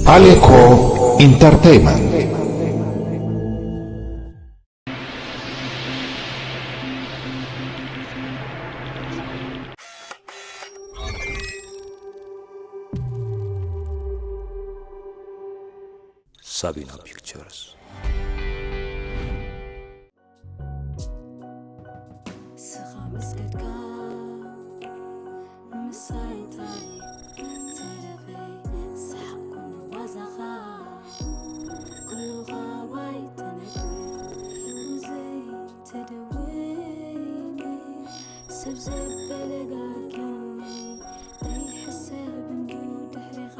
ፓሌኮ ኢንተርቴይመንት። ሳቢና ፒክቸርስ። ንስኻ ምስ ከድካ ምሳይ እንታይ ተረፈይ? ሰሓቕኩን ዋዛኻ ኩሉ ኻባይ ተነግሪ፣ ብዘይተደወለ ሰብ ዘበለ ጋግኒ ዘይሕሰብ እንድዩ ድሕሪኻ።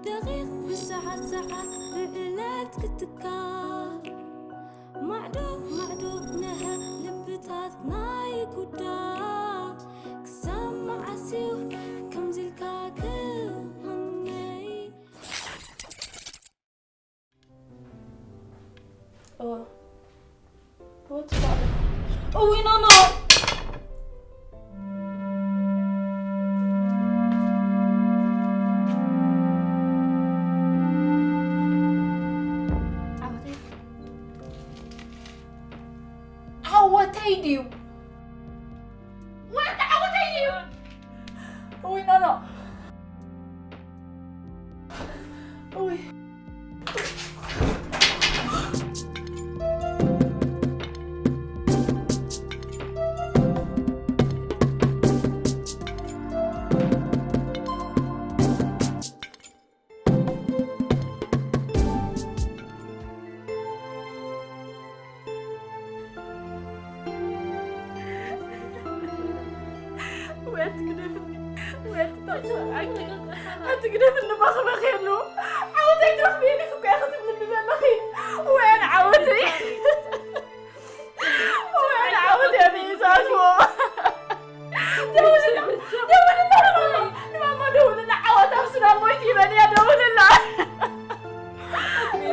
ደቂቕ ብሰዓት ሰዓት ብዕለት ክትካ፣ ማዕዶ ማዕዶ ነሀ ልብታት ናይ ጉዳ። ክሳብ መዓስ እዩ ከምዚ ኢልካ ክኾነይ? እወ። እወ፣ ትባዕ። እውይ፣ ኖ፣ ኖ። ዓወተይ። ዓወተይ ድዩ? ወዲ ዓወተይ ድዩ? እውይ፣ ኖ፣ ኖ። እውይ። ወይ ኣትግደፍኒ፣ ወይ ኣትተውሰኣኪ፣ ኣትግደፍኒ፣ ባኽባኽ የሉ። ዓወተይ ትረኽቢ ኢኺ እኮ ኢኺ ትብልኒ ዘለኺ። ወይ ኣነ ዓወተይ። ወይ ኣነ ዓወተይ ኣነ እየ ዝኣትዎ። ደውልና፣ ደውልና ንማማ፣ ንማማ ደውልና። ዓወት ኣብ ሱዳን ሞይት ይበል እያ፣ ደውልና።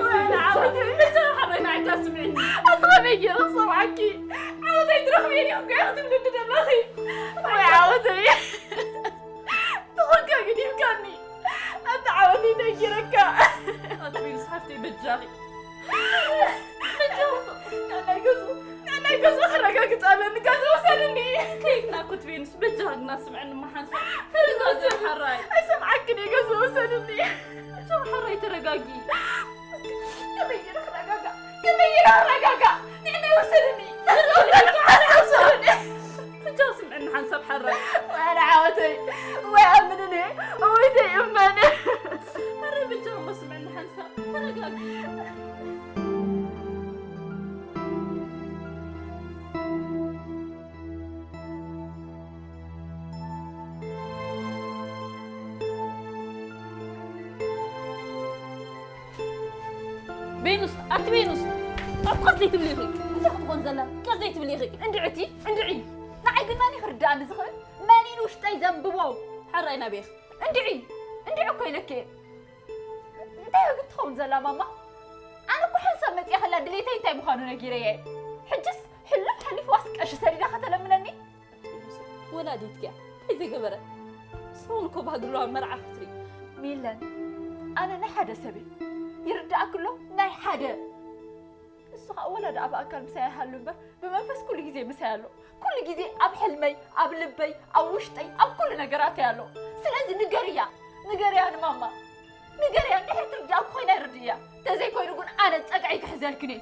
ወይ ኣነ ዓወተይ። ሓረይ ንዓይ ስምዕኒ። ኣትኸመይ ገይረ ክሰምዓኪ? ዓወተይ ትረኽቢ ኢኺ እኮ ኢኺ ትብልኒ ዘለኺ። ወይ ዓወተይ። ንኹልካ ገዲፍካኒ። ኣታ ዓወተይ እንታይ ገይረካ? ኣትቢልስ ሓፍተይ በጃኺ። በጃኺ። ንዕናይ ገዝኡ፣ ንዕናይ ገዝኡ ክረጋግጽ ኣለኒ። ገዝኡ ውሰድኒ። ከይድና እኮ ትቤንስ በጃኺ ግና ስምዕኒ እማ ሓንሳብ። ተረጋጊ ሓራይ። ኣይሰምዓክን እየ። ገዝኡ ውሰድኒ። በጃኺ ሓራይ ተረጋጊ። ከመይ ገይረ ክረጋጋእ? ከመይ ገይረ ክረጋጋእ? ንዕናይ ውሰድኒ። ገዝኡ ውሰድኒ። ገዝኡ ውሰድኒ። በጃኺ ስምዕኒ ሓንሳብ ሓራይ። ወይ ኣነ ዓወተይ፣ ወይ ኣምንኒ፣ ወይ ተይእመን። ኣረ በጃኺ እሞ ስምዕኒ ሓንሳብ፣ ተረጋጊ። ቬኑስ፣ ኣቲ ቬኑስ፣ ኣብ ቀስ ዘይትብሊ ኢኺ። እንታይ ክትኾን ዘላ? ቀስ ዘይትብሊ ኢኺ። እንድዒ እቲ፣ እንድዒ። ንዓይ ግን መን እዩ ክርድኣኒ ዝኽእል? መን እዩ ንውሽጠይ ዘንብቦ? ሓራይ ናበይ ኢኺ? እንድዒ፣ እንድዒ እኮ ኢለኪ እየ። እንታይ ግን ትኸውን ዘላ ማማ? ኣነ እኮ ሓንሳብ መፂኣ ከላ ድሌተይ እንታይ ምዃኑ ነጊረያ እየ። ሕጅስ ሕሉፍ ሓሊፍዋስ ቀሺ ሰዲዳ ከተለምነኒ? ወላዲትኪ እያ። እንታይ ዘይገበረት? ሰውን እኮ ባህግሎ ኣብ መርዓ ክትርኢ። ሚለን፣ ኣነ ናይ ሓደ ሰብ እየ። ይርድኣኪ ኣሎ? ናይ ሓደ። ንሱ ኸኣ ወላ ደኣ ብኣካል ምሳይ ኣይሃሉ እምበር፣ ብመንፈስ ኩሉ ግዜ ምሳይ ኣሎ። ኩሉ ግዜ ኣብ ሕልመይ፣ ኣብ ልበይ፣ ኣብ ውሽጠይ፣ ኣብ ኩሉ ነገራተይ ኣሎ። ስለዚ ንገርያ፣ ንገርያ ንማማ። ንገርያ፣ እንድሕር ትርድኣኪ ኮይና ይርድእያ። ተዘይኮይኑ ግን ኣነ ጸግዐይ ክሕዘልክን እየ።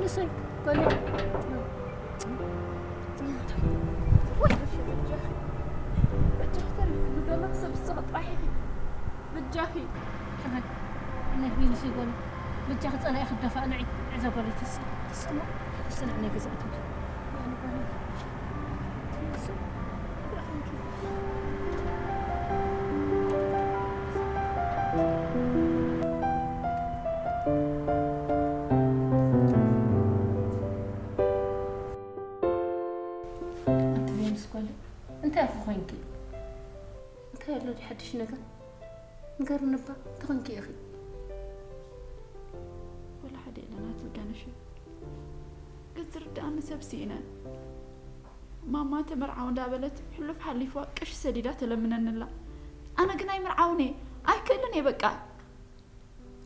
ንሰይ፣ ጓለይ። ወይ፣ በጃኺ ተሪፍኪ ብዘለኺ ሰብ ዝስቕ ጥራሕ ኢኺ። በጃኺ። ሕራይ፣ ናይ ቢንሲ ጓለይ። በጃኺ ጸላኢ ክደፋእ ንዒ። ዕዛ ጓለይ ትስ-፣ ትስማ። ትስንዕ ናይ ገዛ እትብል። ኣንቲ ቬኑስ ጓለይ፣ እንታይ ኢኺ ኮይንኪ? እንታይ ኣሎ ድዩ ሓድሽ ነገር? ንገርኒ እባ፣ እንታይ ኮይንኪ ኢኺ? ወላ ሓደ የለን ኣቲ ጋነሽ። ግን ዝርድኣኒ ሰብ ስኢነ። ማማ ተመርዓው እንዳበለት ሕሉፍ ሓሊፍዋ ቅሽ ሰዲዳ ተለምነንላ። ኣነ ግን ኣይምርዓውን እየ፣ ኣይክእልን እየ በቃ።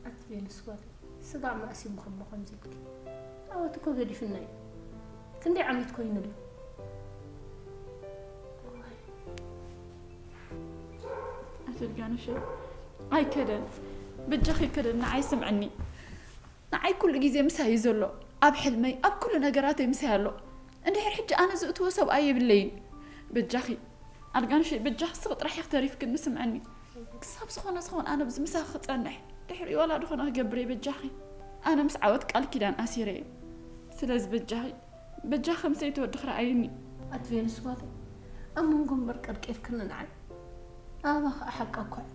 ኣቲ ቬኑስ ጓለይ፣ ስጋዕ ማእሲሙ ከሞ ከምዚ ኢልኪ። ዓወት እኮ ገዲፍና እዩ። ክንደይ ዓመት ኮይኑ ኣሎ? ኣቲ ጋነሽ፣ ኣይከደን። በጃኺ ኣይከደን፣ ንዓይ ስምዕኒ። ንዓይ ኩሉ ግዜ ምሳይ እዩ ዘሎ። ኣብ ሕልመይ፣ ኣብ ኩሉ ነገራተይ ምሳይ ኣሎ። እንድሕር ሕጂ ኣነ ዝእትዎ ሰብኣይ የብለይን። በጃኺ፣ ኣልጋንሸይ፣ በጃኺ ስቕ ጥራሕ ኢኺ ተሪፍክኒ፣ ስምዕኒ። ክሳብ ዝኾነ ዝኾን ኣነ ብዚ ምሳኺ ክጸንሕ፣ ድሕሪኡ ዋላ ዝኾነ ክገብር እየ፣ በጃኺ። ኣነ ምስ ዓወት ቃል ኪዳን ኣሲረ እየ። ስለዚ በጃኺ፣ በጃኺ ከም ሰይቲ ወድኺ ረኣይኒ። ኣቲ ቬኑስ ጓለይ፣ ኣብ መንጎ እምበር ቀርቂርክኒ ንዓይ። ኣበባ ኸኣ ሓቃ እኳ እዩ።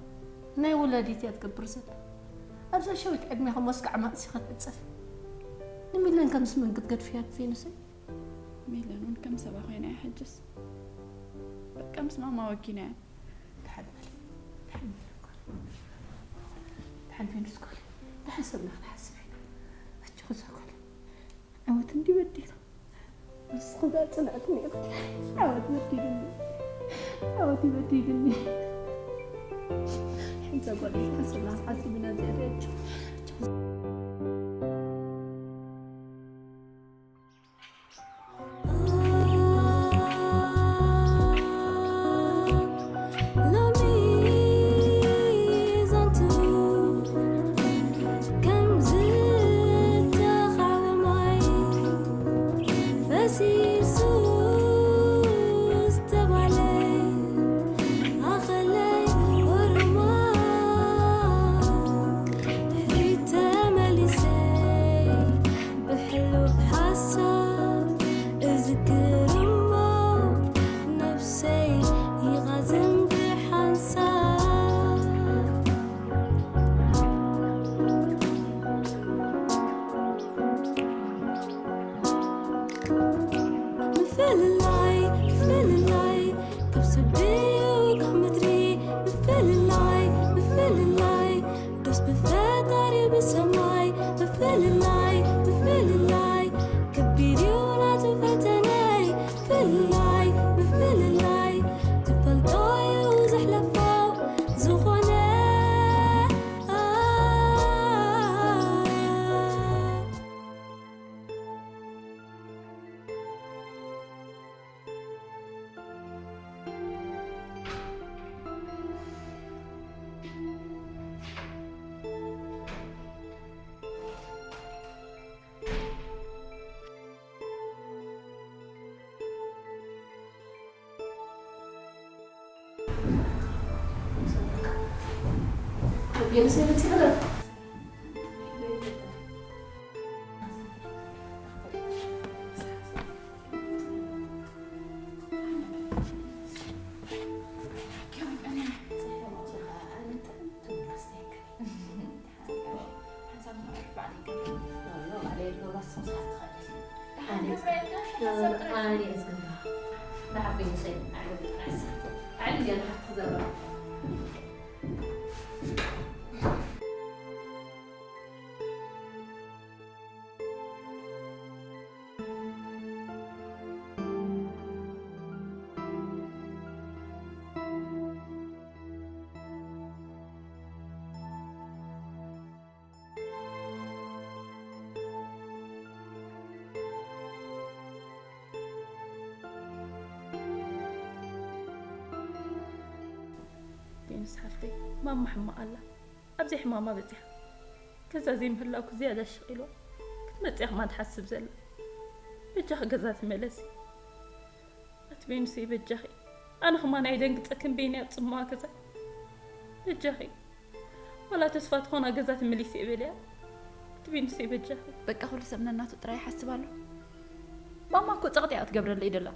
ናይ ወላዲት እያ ትገብር ዘላ። ኣብዛ ሸዊት ዕድሜኺ ሞስጋዕ ማእሲኺ ትዕጸፊ። ንሚለን ከምስ መንገድ ገድፍያ ኣቲ ቬኑሰይ። ሚለን እውን ከም ሰባ ኮይና እያ ሕጅስ። በቃ ምስ ማማ ወጊና እያ። ደሓን በሊ፣ ደሓን በሊ እኮ። ደሓን ቬኑስ ጓለይ፣ ደሓን ሰብና ክንሓስብ ኢና። ኣጆኺ እዛ ጓል። ዓወት እንዲ በዲሉ። ንስኺ እዛ ጽንዕቲ ነይርኪ። ዓወት በዲሉኒ። ዓወት ይበዲሉኒ። እዛ ጓል ደሓን ሰብና ክንሓስብ ኢና እዚኣ እያ። ሎሚ ዛንቱ ከም ዝተኻዕወ ማይ ፈሲሱ ዝተባለ ኣኸለይ ወርማ ድሕሪት ተመሊሰ ብሕሉፍ ሓሳብ እዝክር እሞ ነብሰይ ይቓዝም ብሓንሳብ። ምፍልላይ፣ ምፍልላይ፣ ካብ ሰብ ድዩ ካብ ምድሪ? ምፍልላይ፣ ምፍልላይ፣ ዶስ ብፈጣሪ ብሰማይ? ምፍልላይ፣ ምፍልላይ፣ ከቢድ እዩ ናቱ ፈተነይ። ምፍልላይ፣ ምፍልላይ፣ ዝፈልጦ እዩ ዘሕለፎ ዝኾነ። ቬኑስ ሓፍተይ፣ ማማ ሕማቕ ኣላ። ኣብዚ ሕማማ በጺሓ። ገዛ ዘይምህላውኪ ዝያዳ ሸቒልዋ። መጽያ ከማን ትሓስብ ዘላ። በጃኺ ገዛ ትመለሲ። ኣቲ ቬኑሰይ በጃኺ። ኣነ ከማን ኣይደንግጸክን በይነይ ኣብ ጽምዋ ገዛ። በጃኺ። ዋላ ተስፋ ትኾና ገዛ ትመሊስ እየ በልያ። ኣቲ ቬኑሰይ በጃኺ። በቃ ኩሉ ሰብ ነናቱ ጥራይ ይሓስብ ኣሎ። ማማ እኮ ጸቕጢ እያ ክትገብረለይ ደላ።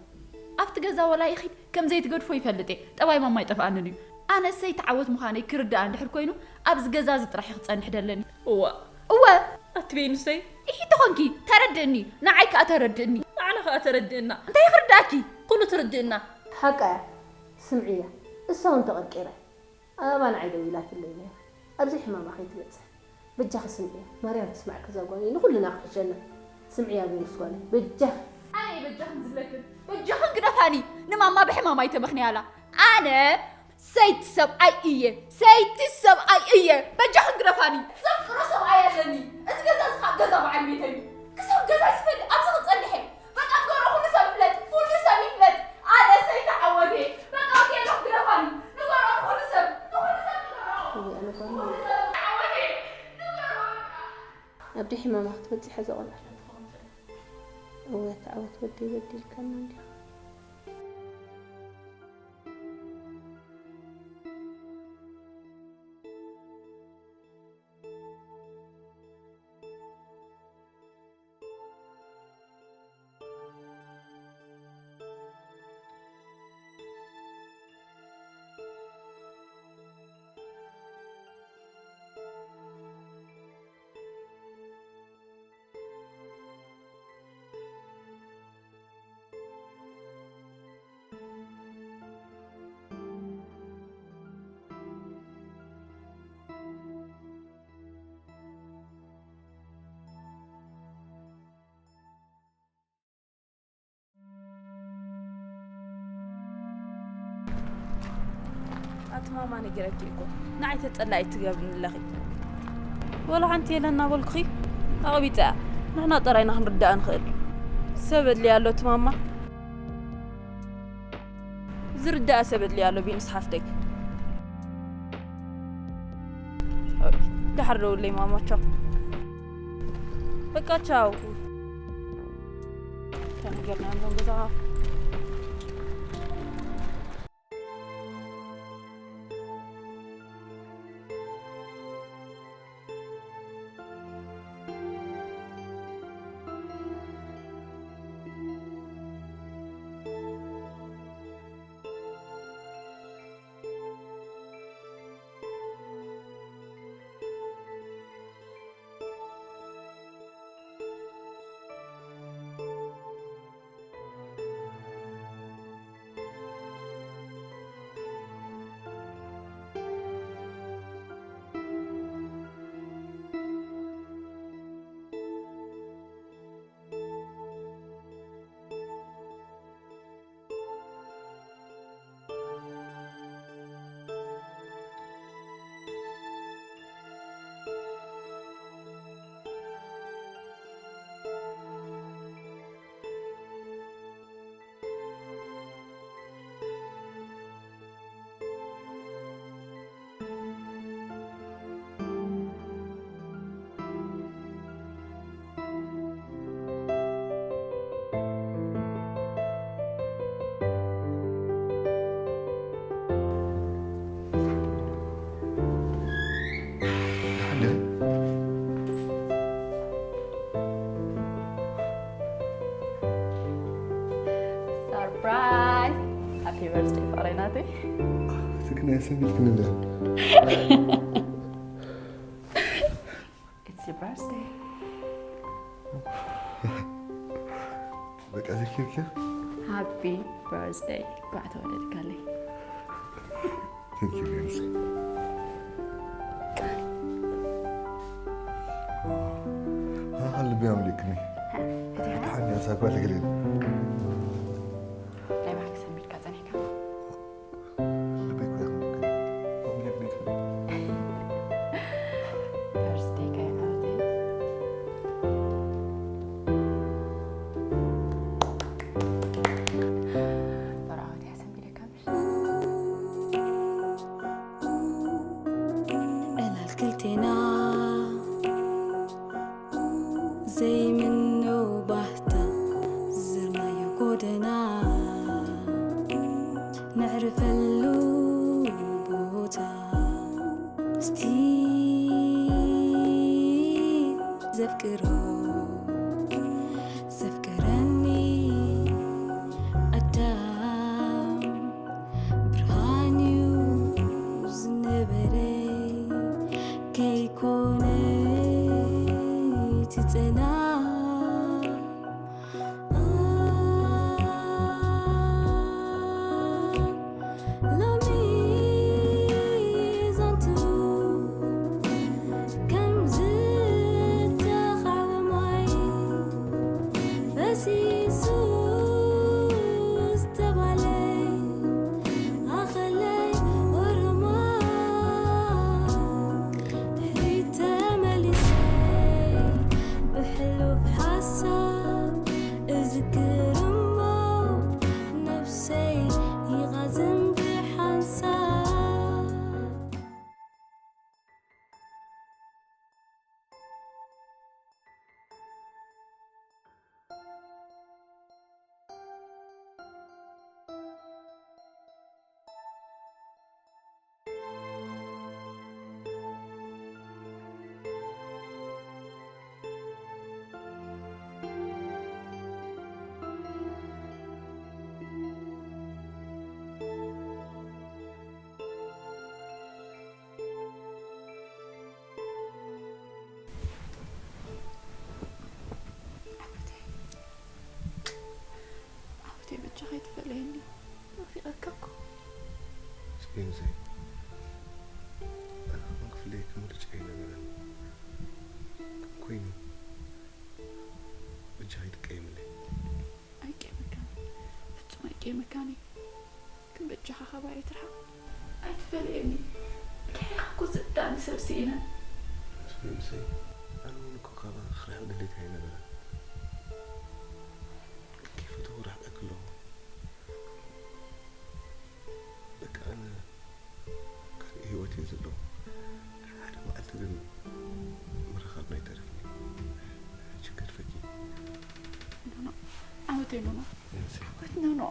ኣብቲ ገዛ ወላ ይኺድ ከም ዘይትገድፎ ይፈልጥ እየ። ጠባይ ማማ ኣይጠፍኣንን እዩ። ኣነ ሰይቲ ዓወት ምዃነይ ክርድኣ እንድሕር ኮይኑ ኣብዚ ገዛ እዚ ጥራሕ እዩ ክጸንሕ ደለኒ። እዋ። እወ። ኣቲ ቬኑሰይ። ኢሂ ተኾንኪ ተረድእኒ። ንዓይ ከኣ ተረድእኒ። ንዓና ከኣ ተረድእና። እንታይ ክርድኣኪ? ኩሉ ትርድእና። ሓቃ እያ። ስምዕያ። እሳ እውን ተቐርቂራ። ኣበባ ንዓይ ደዊላትለይ ነይራ። ኣብዚ ሕማማ ከይትበጽሕ። በጃኺ ስምዕያ። ማርያም ትስማዕኪ እዛ ጓለይ። ንኹልና ክሕሸና። ስምዕያ ቬኑስ ጓለይ። በጃኺ። ኣነ እየ በጃኽን ዝብለክን። በጃኽን ግደፋኒ። ንማማ ብሕማማ ኣይተመኽንያላ። ኣነ ሰይቲ ሰብኣይ እየ። ሰይቲ ሰብኣይ እየ። በጃኽን ግደፋኒ። ዘፍቅሮ ሰብኣይ ኣለኒ። እዚ ገዛ እዚ ኸኣ ገዛ በዓል ቤተይ እዩ። ክሳብ ገዛ ይስፈል ኣብዚ ክጸንሕ እየ። በቃ ንገሮ ኩሉ ሰብ ይፍለጥ። ኩሉ ሰብ ይፍለጥ። ኣነ ሰይቲ ዓወት እየ። በቃ ወዲ ኣለኹ ግደፋኒ። ንገሮ ንኹሉ ሰብ። ንኹሉ ሰብ ንገሮ። እወ፣ ኣነ ጓል ኩሉ ሰብ ዓወት እየ። ንገሮ በቃ። ኣብ ደይ ሕማማ ክትበጽሕ እዛ ቆልዓ። እወ፣ ተዓወት ወደይ በዲልካና እንዲኻ። ኣቲ ማማ ነጊረኪ እኮ፣ ንዓይ ተጸላኢት ትገብርኒ ኣለኺ። ወላ ሓንቲ የለን እናበልኩኺ ኣቕቢጸያ። ንሕና ጥራይ ኢና ክንርዳእ ንኽእል። ሰብ ኣድልያ ኣሎ እቲ ማማ። ዝርዳእ ሰብ ኣድልያ ኣሎ ቬኑስ ሓፍተይ። ኦይ፣ ደሓር ደውለይ ማማ፣ ቻው። በቃ ቻው። ተነገርና ያለውን ገዛ Surprise! Happy birthday ፍቕረይ ናተይ። ትግናይ ሰሚት ክንለ It's your birthday. በቃ ዘኪርኪ። Happy birthday. እንኳዕ ተወለድካለይ። Thank you ቬኑስ። ሃሃ ልቢ ኣምሊክኒ። ፈቲሓ? ሓንያ ሳጓ ልግልን። ናይ ባሕቂ ሰሚድካ ጸኒሕካ። ልበይ እኮ ይኸብድ። Birthday ከይ ዓወተይ። በረዓወት ያሰሚደካ ምሽ? ዕላል ክልቴና ዘይም ዘፍቅሮ ዘፍቅረኒ ኣዳም ብርሃን እዩ ዝነበረይ ከይኮነ እቲ ጸላም። ሎሚ ዛንቱ ከም ዝተኻዕወ ማይ ፈሲሱ ዝተባለ ኣኸለይ ኦሮሞ ድሕሪት ተመሊሰ ብሕሉፍ ሓሳብ እዝክር እሞ ነብሰይ ይቓዝም ብሓንሳብ። ዓወተይ፣ ዓወተይ በጃኻ ኣይትፈለየኒ፣ ናፊቐካ እኮ። ስፔንሰይ፣ ኣነ ከማን ክፍለየኪ ምርጫ ኣይነበረን። ግን ኮይኑ፣ በጃኻ ኣይትቀየምለይ። ኣይቀየመካን፣ ፍጹም ኣይቀየመካን እዩ። ግን በጃኻ ካባይ ኣይትርሓቕ። ኣይትፈለየኒ። ድሕሪኻ እኮ ዝእዳኒ ሰብ ስኢነ። ስፔንሰይ፣ ኣነ እውን እኮ ካባኻ ክርሕቕ ድሌት ኣይነበረን። ከይፈተኹ ርሕቐኪ ኣለኹ። በቃ ኣነ ካልእ ህይወት እየ ዘለኹ። ሓደ መዓልቲ ግን ምርኻብና ኣይተርፍን እዩ። ሕጂ ክገድፈኪ። ኖኖ፣ ዓወተይ ኖኖ። የምስል። ዓወት ኖኖ።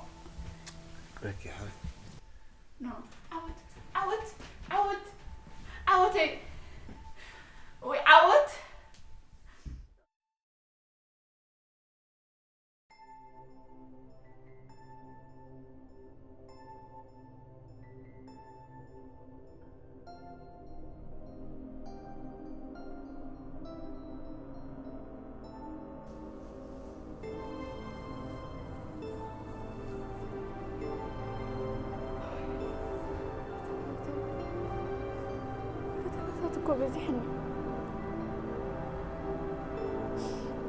ፍቅረኪ ሓብ። ኖኖ፣ ዓወት፣ ዓወት፣ ዓወት፣ ዓወተይ። ወይ ዓወት። ፈተናታት እኮ በዚሕኒ።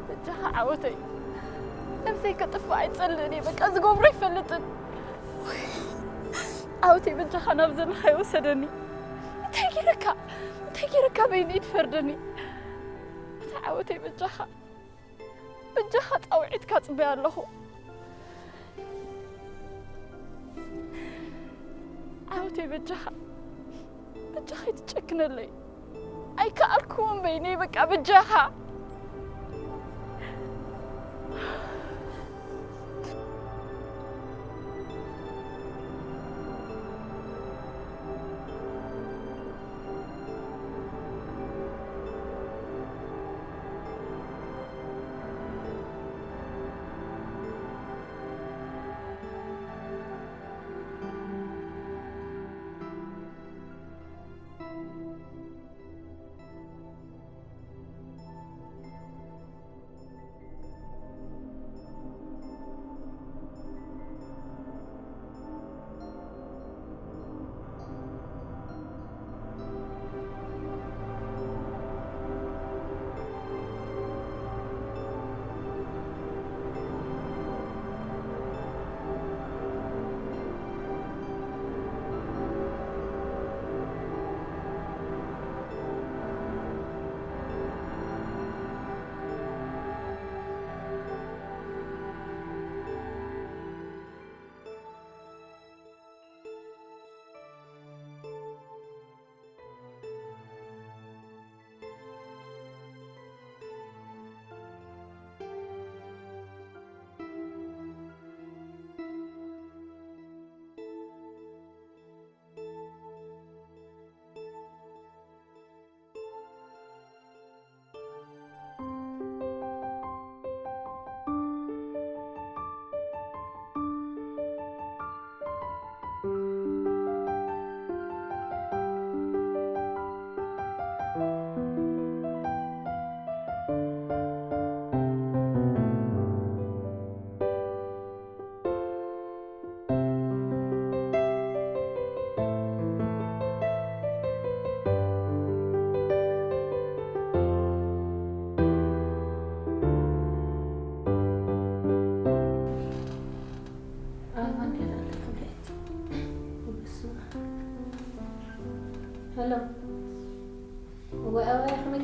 በጃኻ ዓወተይ፣ ነብሰይ ከጥፍእ ኣይጸልእን እየ። በቃ ዝገብሮ ኣይፈልጥን። ዓወተይ በጃኻ ናብ ዘለኻዮ ውሰደኒ። እንታይ ገይረካ? እንታይ ገይረካ በይነይ ትፈርደኒ? ኣታ ዓወተይ በጃኻ፣ በጃኻ ጻውዒትካ ጽበያ ኣለኹ። ዓወተይ በጃኻ፣ በጃኻ ኣይትጨክነለይ። ኣይከኣልኩውን በይነይ በቃ በጃኻ።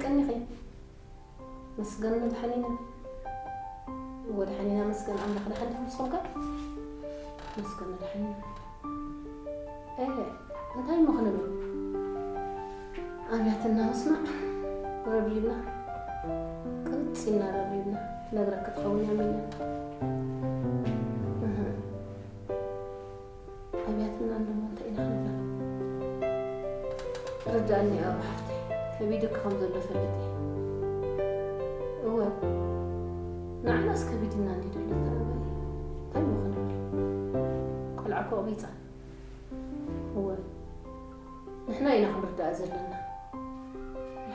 ቀኒኺ። መስገን መድሓኒና። እወ፣ ደሓን ኢና፣ መስገን ኣምላኽ። ደሓን ዲኹም ንስኹም ከ? መስገን መድሓኒና። እ፣ እንታይ እሞ ክንብል? ኣብያትና ምስማዕ ረብዩና። ቅንጽ ኢልና ረብዩና። ትነግረኪ ትኸውን እያ ሚና። እህ። ኣብያትና ኣለዎ እንታይ ኢና ክንብላ? ርድኣኒ ኣቦ ሓፍተይ፣ ከቢድኪ ከም ዘሎ ፈልጥ እየ። እወ፣ ንዓናስ ከቢድና እንድዩ ዘሎ ተረባይ። እንታይ እሞ ክንብል? ቆልዓ እኮ ኣቕቢጻ። እወ፣ ንሕና ኢና ክንርዳኣ ዘለና።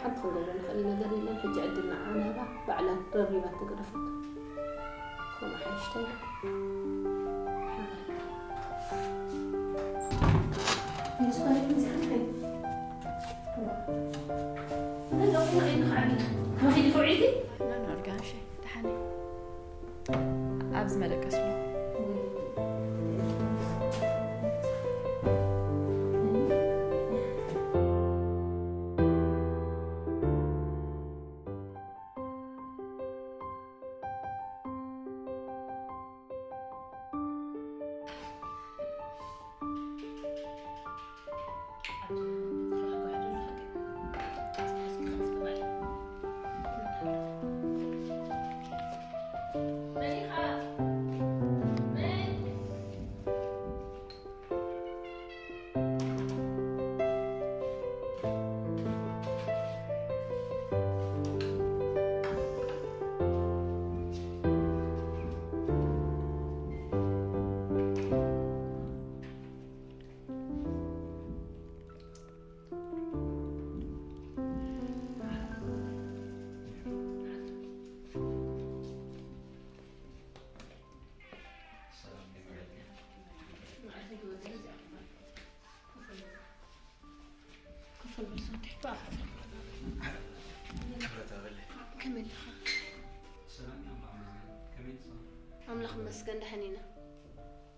ሓንቲ ክንገብሮ ንኽእል ነገር የለን። ሕጂ ዕድል ንዓ ንህባ፣ ባዕላ ረብሪባ ትገደፈቶ። ከምኡ ሓይሽተይ። መኺዲ ክውዒልኪ? ኖ፣ ኖ፣ ኣልጋንሸ፣ ደሓን እየ። ኣብዚ መደቀስ ኣሎ። ክፈል በል ሰውተይ። ክብረት ኣበለይ። ከመይ ኣለኻ? ሰላም እየ፣ ኣምላኽ ይመስገን። ከመይ ንስኻ? ኣምላኽ ይመስገን፣ ደሓን ኢና።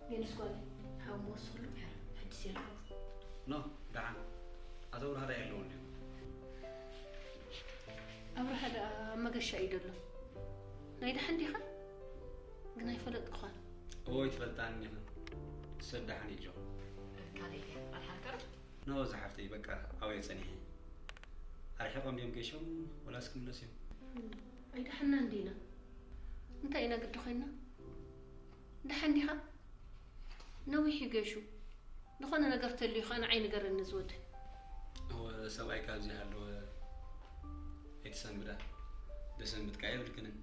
ቬኑስ ጓለይ፣ ሓው ምወስኽሉ ድሕር፣ ሕድስ የልኩም። ኖ፣ ደሓን። ኣቶ ብርሃ ዳኣ የለውን ድዩ? ኣብርሃ ደኣ ኣብ መገሻ እዩ ዘሎ። ናይ ደሓን ዲኻ? ግን ኣይፈለጥኩኻን። እወ፣ ኣይትፈልጣን ኢኻ። ሰብ ደሓን እዩ። ካልእ ኣድሓንካ ዶ? ኖ፣ ዝሓፍተይ፣ በቃ ኣብየ ጸኒሐ። ኣርሒቖም ድዮም ገሾም ወላስ ክምለሱ እዮም? ኣይደሓንና እንዲና። እንታይ ኢና ግዲ ኮይንና? ደሓን ዲኻ? ነዊሕ እዩ ገሹ። ዝኾነ ነገር ተልዩ ኸኣ ንዓይ ንገረኒ ዝወደይ። እወ፣ ሰብኣይ ካብዚ ሃለወ ኣይትሰንብዳ። ደሰንብትካ የብልክንን።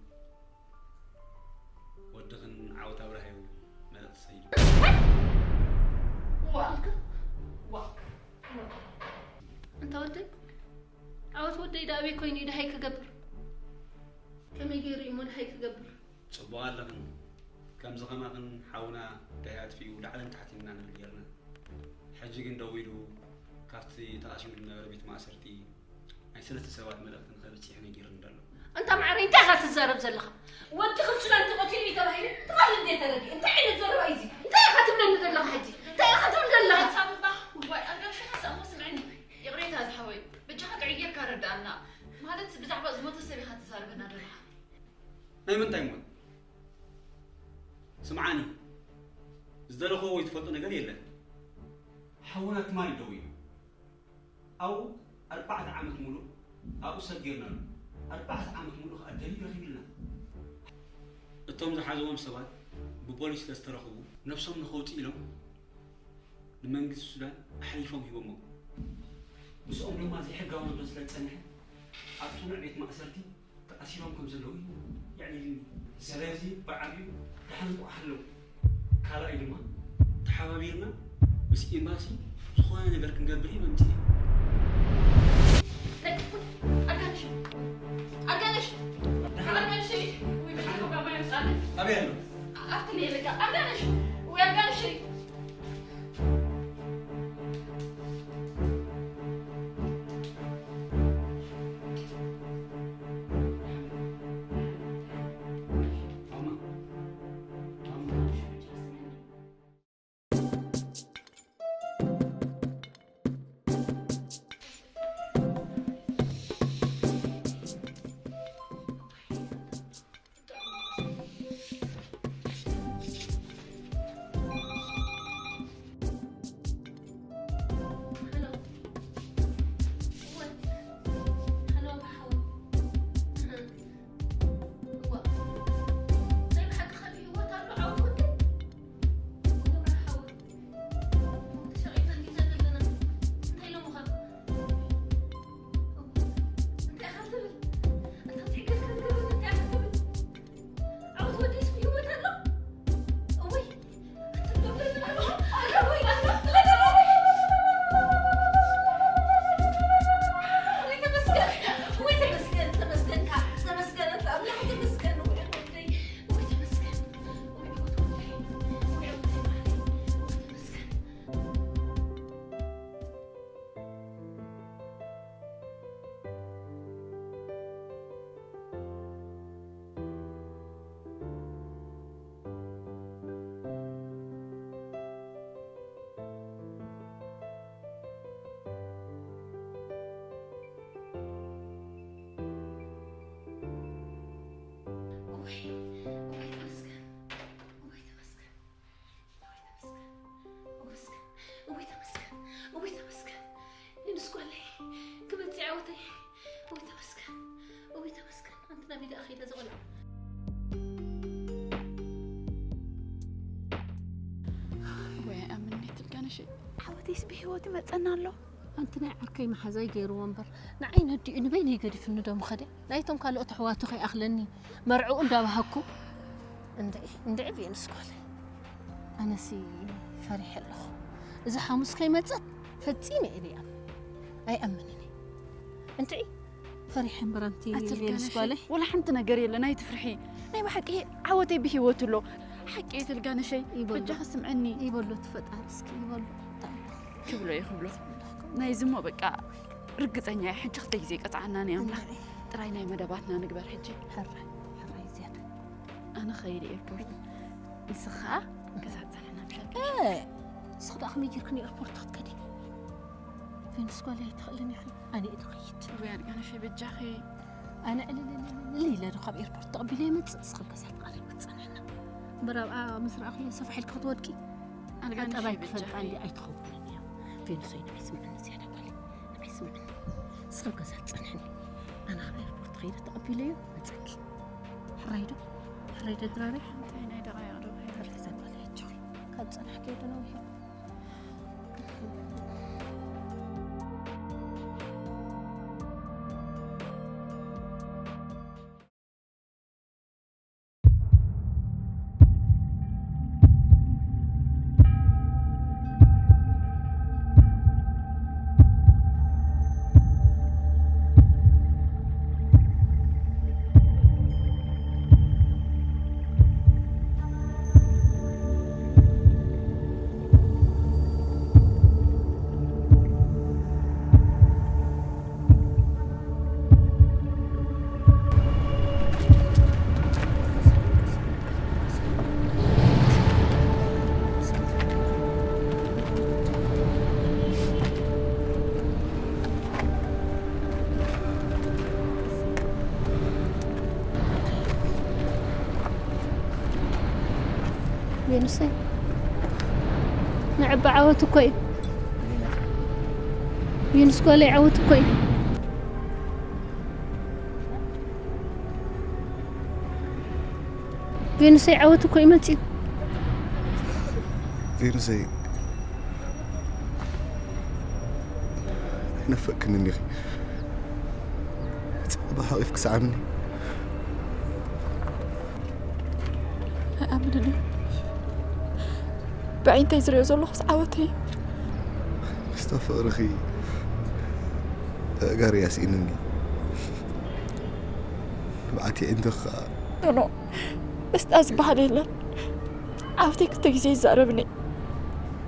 ወድኽን ዓወት ኣብርሃ እዩ መልእኽቲ ሰይዱ። ዋክ፣ ዋክ፣ ዋክ። እንታ ወደይ፣ ዓወት ወደይ ደኣ ኣበይ ኮይኑ እዩ ደሃይ ክገብር? ከመይ ገይሩ እዩ እሞ ደሃይ ክገብር? ጽቡቕ ኣለኽን። ከምዚ ኸማኽን ሓውና ደሃይ ኣጥፊኡ ላዕልን ታሕትን ኢና ንብል ጌርና። ሕጂ ግን ደዊሉ ካብቲ ተኣሲሩ ዝነበረ ቤት ማእሰርቲ ናይ ሰለስተ ሰባት መልእኽቲ ንኸብጽሕ ነጊሩኒ ዘሎ። ኣንታ ማዕረይ፣ እንታይ ኢኻ ትዛረብ ዘለኻ? ወዲ ክልሱላን ተቐቲሉ እዩ ተባሂሉ ትማሊ እንዴ ተረዲኡ? እንታይ ዓይነት ዘረባ እዩ እዚ? እንታይ ኢኻ ትብለኒ ዘለኻ ሕጂ? እንታይ ኢኻ ትብል ዘለኻ? ሳምባ፣ ዋይ፣ ኣልጋሽኻ ሳሞ ስምዕኒ። ይቕሬታ ዝሓወይ፣ በጃኻ ጥዑይ ጌርካ ረዳኣና። ማለት ብዛዕባ ዝሞተ ሰብ ኢኻ ትዛረበና ዘለኻ። ናይ ምንታይ ሞት? ስምዓኒ፣ ዝደለኽዎ ወይ ትፈልጦ ነገር የለን። ሓውና ትማሊ ደዊሉ። ኣብኡ ኣርባዕተ ዓመት ሙሉእ ኣብኡ ሰጊርናሉ። ኣርባዕተ ዓመት ሙሉእ ኸኣ ደሊሉ ረኺብልና። እቶም ዝሓዝዎም ሰባት ብፖሊስ ስለ ዝተረኽቡ፣ ነብሶም ንኸውጽኡ ኢሎም ንመንግስቲ ሱዳን ኣሕሊፎም ሂቦሞ። ምስኦም ድማ ዘይሕጋዊ ንብረት ስለ ዝጸንሐ፣ ኣብ ጽኑዕ ቤት ማእሰርቲ ተኣሲሮም ከም ዘለዉ የዕሊልኒ። ስለዚ ብዓብዩ ደሓን እንቋዕ ሃለዉ። ካልኣይ ድማ ተሓባቢርና ምስ ኤምባሲ ዝኾነ ነገር ክንገብር እየ መምፅእ። ኣርጋንሽ! ኣርጋንሽ! ኣርጋንሽ! ወይ በቃ ማይ ምጻለ። ኣበይ ኣሎ? ኣብቲ ነይርካ። ኣርጋንሽ! ወይ ኣርጋንሽ! እንትና ቢዳ ኸይደ ዝቕልዕ። ወይ ኣምነት ልጋነሽ ዓወተይስ ብህይወት ይመፀና ኣሎ። ኣንቲ ናይ ዓርከይ መሓዛይ ገይርዎ እምበር ንዓይ ነዲኡ ንበይነይ ገዲፍኒ ዶ ምኸደ? ናይቶም ካልኦት ኣሕዋቱ ከይኣኽለኒ መርዕኡ እንዳባሃኩ። እንድዒ እንድዒ ቬኑስ ጓለይ፣ ኣነሲ ፈሪሐ ኣለኹ። እዚ ሓሙስ ከይመፀት ፈፂመ እየ ዘይኣምን። ኣይኣምንን እየ። እንድዒ ፈሪሐ እምበር ኣንቲ ቬኑስ ኣትልጋነሽ ጓለይ። ወላ ሓንቲ ነገር የለን፣ ኣይትፍርሒ። ናይ ብሓቂ ዓወተይ ብህይወቱ ኣሎ። ሓቂ እየ ትልጋነሸይ፣ ይበሉ። በጃኺ ስምዕኒ። ይበሉ እቲ ፈጣሪ እስኪ ይበሉ። ክብሎ እዩ ክብሎ። ናይዚ እሞ በቃ ርግፀኛ እየ። ሕጂ ክልተ ግዜ ይቀፅዓና ናይ ኣምላኽ። ጥራይ ናይ መደባትና ንግበር ሕጂ። ሕራይ ሕራይ ዝያዳ። ኣነ ኸይደ ኤርፖርት፣ ንስኻ ገዛ ትፀንሕና ብሻ። ንስኺ ደኣ ከመይ ጌርክኒ ኤርፖርት ክትከዲ? ቬኑስ ጓለይ ኣይትኽእልን ኢኺ። ኣነ እየ ዝኸይድ። ወይ ኣድጋነሸይ በጃኺ። ኣነ ዕልልልልል ኢለ ዶ ካብ ኤርፖርት ተቐቢለ ይመፅእ፣ ንስኺ ኣብ ገዛ ትቐሪብ ክትፀንሕና። እምበር ኣብኣ ምስ ረኣኹ ሰፋሕ ኢልኪ ክትወድቂ። ኣልጋነሸይ ጠባይ ክፈልጣ በጃኺ። እንዲ ኣይትኸውንን እያ። ቬኑሰይ ንዓይ ስምዕኒ ዝያዳ ጓለይ። ንዓይ ስምዕኒ። ንስኺ ኣብ ገዛ ትፀንሕኒ። ኣነ ካብ ኤርፖርት ከይደ ተቐቢለዮ መፀኪ። ሕራይ ዶ? ሕራይ ዶ ድራረይ? እንታይ ናይ ደቓይቕ ዶ? ሕራይ ዘበለ ኣጆኺ። ካብ ፀናሕኪ ዶ ነዊሑ? ቬኑሰይ፣ ንዕባ ዓወት እኮ እዩ። ቬኑስ ጓለይ፣ ዓወት እኮ እዩ። ቬኑሰይ፣ ዓወት እኮ እዩ መፂኡ። ቬኑሰይ፣ ኣይነፈቅክንን ኢኺ። ብሓቒፍ ክሰዓምኒ። ኣይኣምንን እየ። ብኣዒንተይ ዝሪኦ ዘለኹስ ዓወተይ እዩ። ምስታ ፍቕርኺ ኣእጋረይ ኣስኢንኒ። ብዓቲ ኣዒንትኺ ኸኣ። ኖኖ፣ ምስጣ ዝበሃል የለን። ዓወተይ ክልተ ግዜ ይዛረብኒ።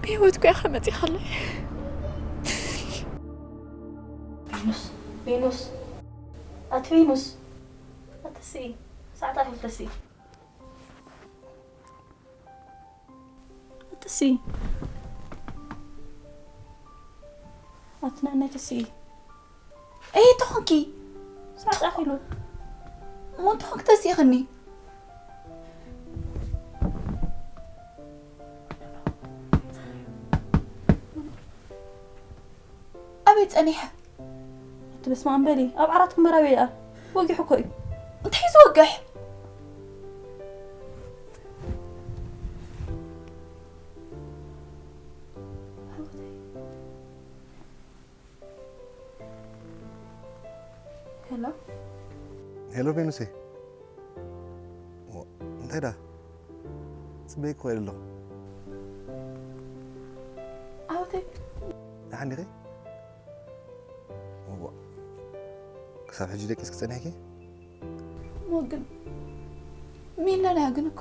ብህይወት እኮ ኢኻ መፂኻለይ። ቬኑስ፣ ቬኑስ፣ ኣቲ ቬኑስ፣ ኣቲ ስኢ፣ ሰዓት ኣኺሉ ተስኢ። ኣቲ ስኢ፣ ኣቲ ንዕነይ ተስኢ። እይ፣ ተኾንኪ። ሰዓት ኣኺሉ። እሞ እንተኾንኪ ተስኢኽኒ። ኣበይ ጸኒሐ? ኣቲ በስመ ኣብ በሊ፣ ኣብ ዓራት ክምበር ኣበይ ደኣ? ወጊሑ እኮ እዩ። እንታይ እዩ ዝወግሕ? ሄሎ። ሄሎ ቬኑሰይ። ዎ፣ እንታይ ደኣ? ጽበይኪ ኮይነ ኣለኹ። ዓወተይ። ደሓን ዲኺ? እዋ። ክሳብ ሕጂ ደቂስኪ ጸኒሕኪ? እሞ ግን ሚለና ግን እኮ።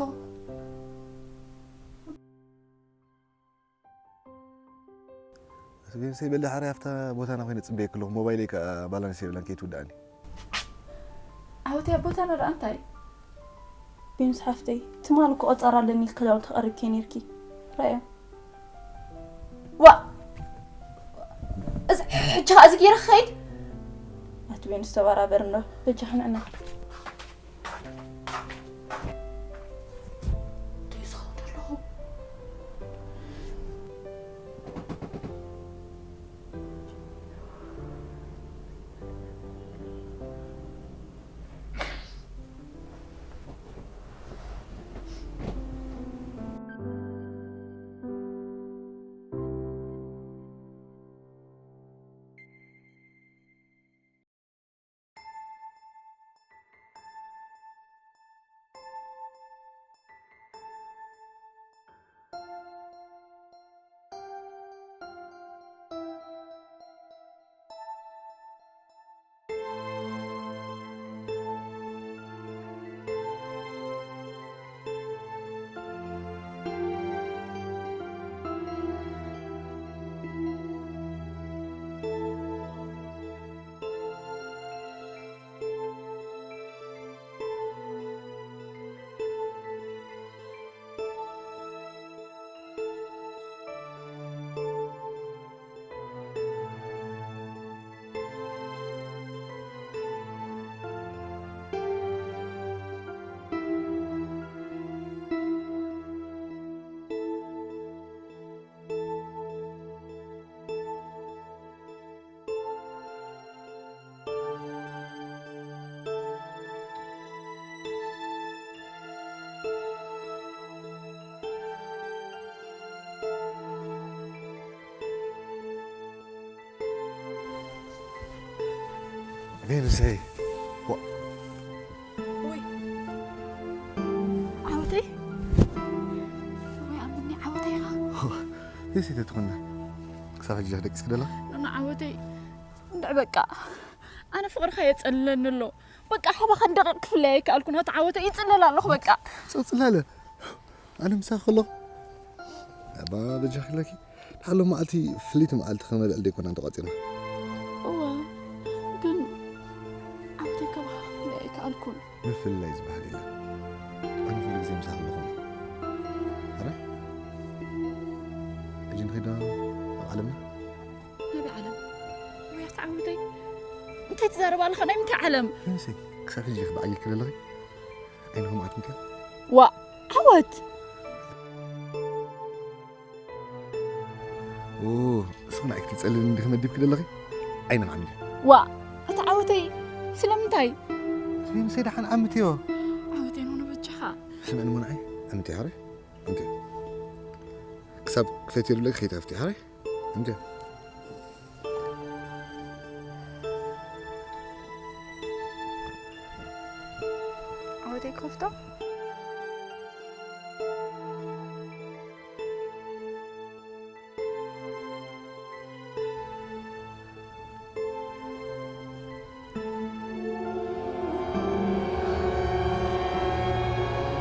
ቬኑሰይ በሊ ሓራይ ኣብታ ቦታና ኮይነ ጽበየኪ ኣለኹ። ሞባይለይ ከኣ ባላንስ የብላን ከይትውድኣኒ። ዓወተይ ኣብ ቦታና ደኣ እንታይ? ቬኑስ ሓፍተይ፣ ትማል እኮ ቆጸራ ኣለኒ ኢልኪ ክዳውንቲ ቀሪብኪ ነይርኪ። ራእዮ። ዋ! እዚ ሕጂ ኸኣ እዚ ገይረ ክኸይድ? ኣቲ ቬኑስ ተበራበር እንዶ፣ በጃኺ ንዕና። እንታይ ዝኸውን ኣለኹ? ሰይ ውይ ዓወተይ ወይ ኣምኒ ዓወተይ ኢኻ። ዘይሰይ ተትኾና ክሳብ ሕጂ ደቂስ ክደላ ኖኖ ዓወተይ እንድዕ በቃ ኣነ ፍቕርኻ የጸልለኒ ኣሎ። በቃ ሓባኻ ንደቂቕ ክፍለያ ኣይከኣልኩን። ኣቲ ዓወተይ ይጽለል ኣለኹ በቃ። ጸጽላለ ኣነ ምሳኺ ከለኹ ኣባ በጃኺ ለኪ ሓሎ መዓልቲ ፍልይቲ መዓልቲ ከመልዕል ደይኮና እንተቋፂና እወ ግን ዓወተይ ካባኻ ክፍለያ ኣይከኣልኩን። ምፍልላይ ዝበሃል የለን። ኣነ ኩሉ ግዜ ምሳኺ ኣለኹ። ኣረ ሕጂ ንኸይድ ናብ ዓለምና። ናበይ ዓለም? ወይ ኣቲ ዓወተይ እንታይ ትዛረብ ኣለኻ? ናይ ምንታይ ዓለም? ፈንሰይ ክሳብ ሕጂ ክበዓጊ ክደለኺ ዓይንኹም ኣትምካ ዋ ዓወት እስኹ ንዓይ ክትጸልኒ እንዲኺ መዲብኪ ደለኺ ዓይነ መዓሚለ ዋ ኣቲ ዓወተይ ስለምንታይ? ስለምንታይ ደሓን ዓምትዮ ዓወተይ ኖ ንበጃኻ ስምዕኒ ሞ ንዓይ ዓምትዮ ሓረይ ዓምትዮ ክሳብ ክፈትዮ ድብለኪ ከይትኸፍትዮ ሓረይ ዓምትዮ ዓወተይ ክኸፍቶ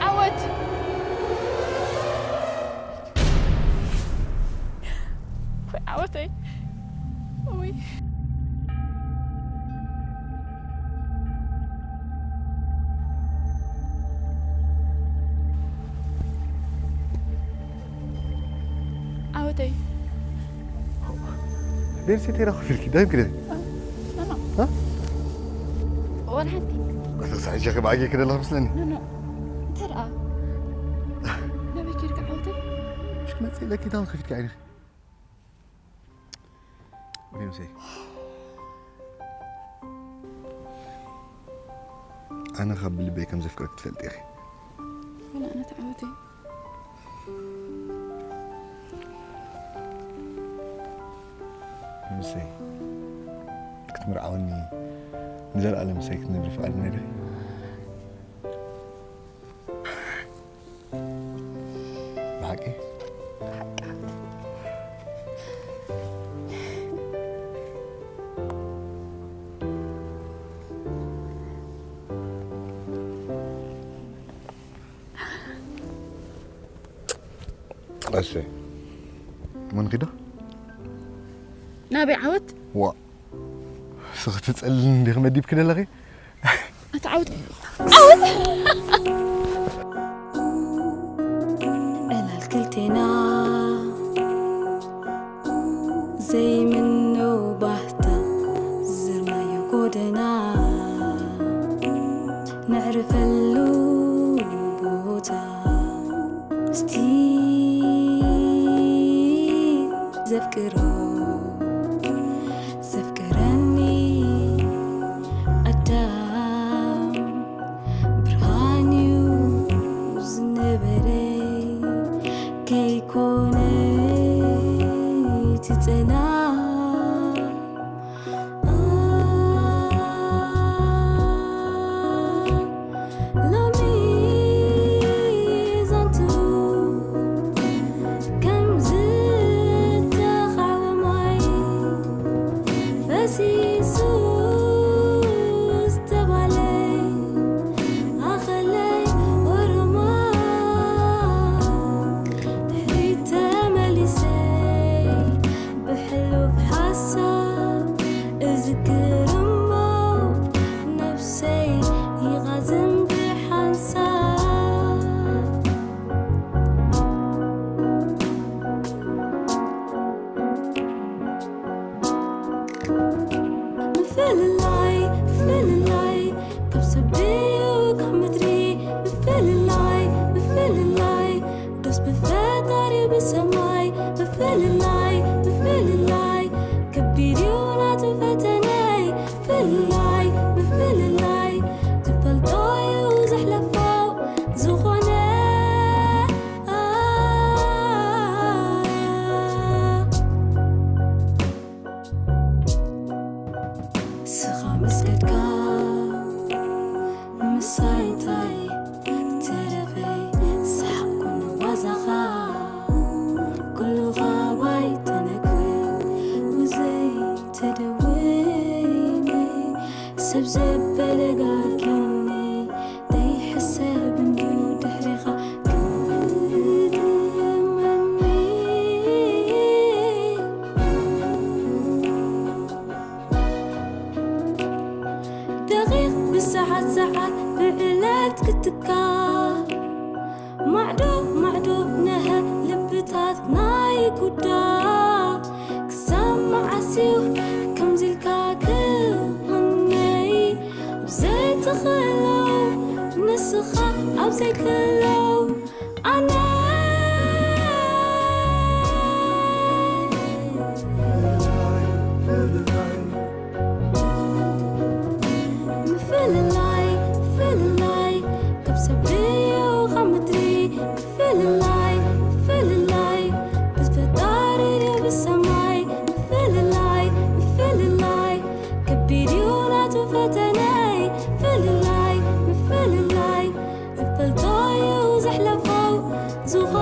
ዓወት ዓወተይ እውይ ዓወተይ ቤርሲ ተይራ ኮፍ ኢልኪ ዳይም ክደ ወላ ሓንቲ ክሳዕ ሕጂ ክበኣጊ ክደለኽ ምስለኒ እንታይ ደኣ ናበይ ከይድካ ዓወተይ ምሽ ክመፅእ ኢለኪ ዳውን ከፊትካ ዓይንኺ ሪምሰይ ኣነ ካብ ብልበይ ከም ዘፍቅረክ ትፈልጢ ኢኺ ወላ ኣነ ተዓወተይ ሪምሰይ ክትምርዓወኒ ንዘለኣለም ምሳይ ክትነብሪ ፍቓድ ነይረ ብሓቂ እሺ መን ኺዶ ናበይ ዓወት ዋ ስኽትፀልን እንዲኺ መዲብኪ ደለኺ ኣቲ ዓውት ዕላል ክልቴና ዘይምነው ባህታ ዝርናዮ ጎደና ነዕርፈሉ ቦታ እስቲ ዘፍቅሮ ዘፍቅረኒ ኣዳም ብርሃን እዩ ዝነበረ ከይኮነ እቲ ጸላም ሎሚ ዛንቱ ከም ዝተኻዕወ ማይ ፈሲሱ ዝተባለ ኣኸለይ ኦሮሞ ድሕሪት ተመሊሰ ብሕሉፍ ሓሳብ እዝክር እሞ ነብሰይ ይቓዝን ብሓንሳብ ምፍልላይ ምፍልላይ ካብ ሰብ ድዩ ካብ ምድሪ ምፍልላይ ምፍልላይ ዶስ ብፈጣሪ ብሰማይ ምፍልላይ ምፍልላይ ከቢድ እዩ ናቱ ፈተነይ ምፍልላይ ምፍልላይ ዝፈልጦ እዩ ዘሕለፎ ዝኾነ ስኻ ምስ ከድካ ሳይታይ ተረፈይ ሳሕኩን ዋዛኻ ኩሉ ኻባይ ተነክፍ ውዘይ ተደወይነይ ሰብ ዘበለጋግኒ ዘይሕሰብ እንድዩ ድሕሪኻ ክድመኒ ደቂቕ ብሰዓት ሰዓት ብዕለት ክትካ ማዕዶ ማዕዶ ነሀ ልብታት ናይ ጉዳ ክሳብ መዓስዩ ከምዚልካ ክቕነይ ኣብ ዘይትኽእለው ንስኻ ኣብ ዘይክእለው ኣነ ምፍልላይ ምፍልላይ ካብ ሰብ ድዩ ካብ ምድሪ ምፍልላይ ምፍልላይ ብፈጣሪ ድዩ ብሰማይ ምፍልላይ ምፍልላይ ከቢድ እዩ ናቱ ፈተነይ ምፍልላይ ምፍልላይ ዝፈልጦ እዩ ዘሕለፈው ዝኾ